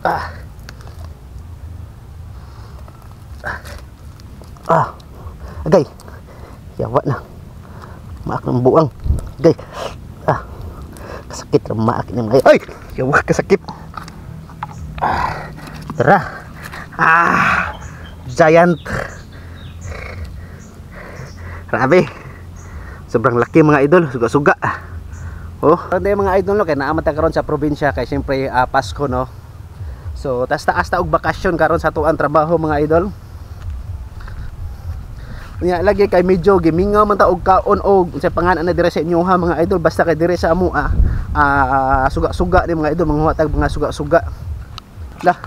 Ah. Ah. Agay. Yawa na. Maak ng buang. Agay. Ah. Kasakit ra maak ni mga. Ay, yawa kasakit. Ah. Tara. Ah. Giant. Grabe. Sobrang laki mga idol, suga-suga. Oh, karon mga idol no, kay naa man ta karon sa probinsya kay siyempre Pasko no. So, tas taas ta og bakasyon karon sa tuang trabaho mga idol. Unya lagi kay medyo gimingaw man ta og kaon og unsay pangalan na dire sa inyo ha mga idol, basta kay dire sa amo suga-suga ni mga idol, manguha tag mga suga-suga. Lah,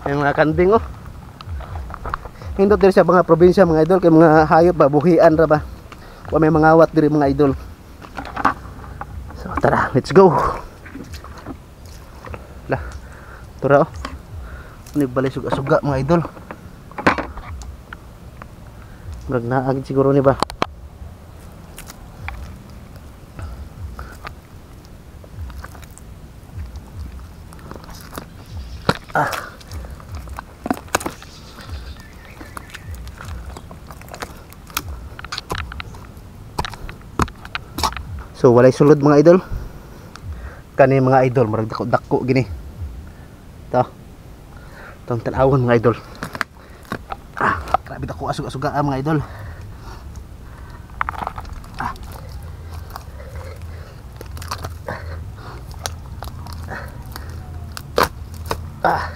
yung mga kanding oh. Hindot dire sa mga probinsya mga idol kay mga hayop ba buhian ra ba. Wa may mangawat diri mga idol. So tara, let's go. Lah, tura oh. Ni balay suga-suga mga idol. Murag naagid siguro ni ba. Ah. So walay sulod mga idol. Kani mga idol murag dako-dako gini. To. Tong tan-awon mga idol. Ah, grabe dako asug-asuga mga idol. Ah. Ah.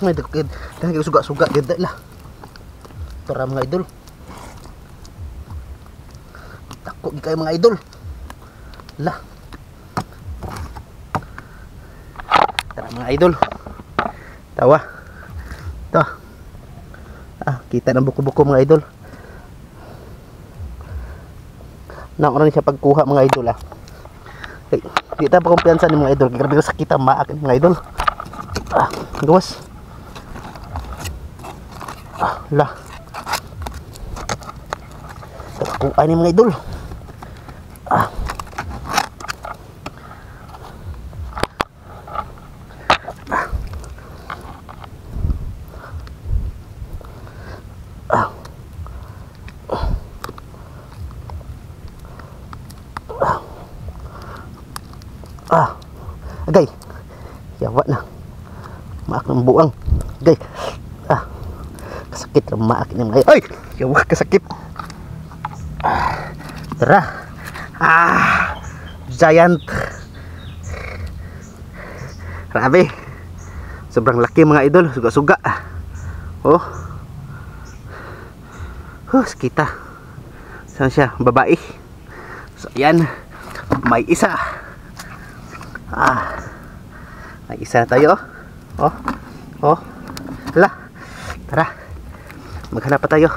May dako gid, suga-suga gid lah. Tara mga idol. Dako gid kayo mga idol. Lah. Tara mga idol. Tawa. To. Ah, kita ng buko-buko mga idol. Nauna ni siya pagkuha mga idol ah. Hey, di ta pa kumpiyansa ni mga idol. Grabe sa kita maak mga idol. Ah, gawas. Ah, lah. Kuha ni mga idol. Ah. Ah. Ah. Ah. Agay. Yawa na. Maak ng buang. Agay. Ah. Kasakit ra maak ni mga. Ay, yawa kasakit. Ah. Tara. Ah. Giant. Grabe. Sobrang laki mga idol, suga-suga. Oh. Huh, kita. Saan siya? Babae. So ayan, may isa. Ah. May isa na tayo. Oh. Oh. Hala. Tara. Maghanap pa tayo.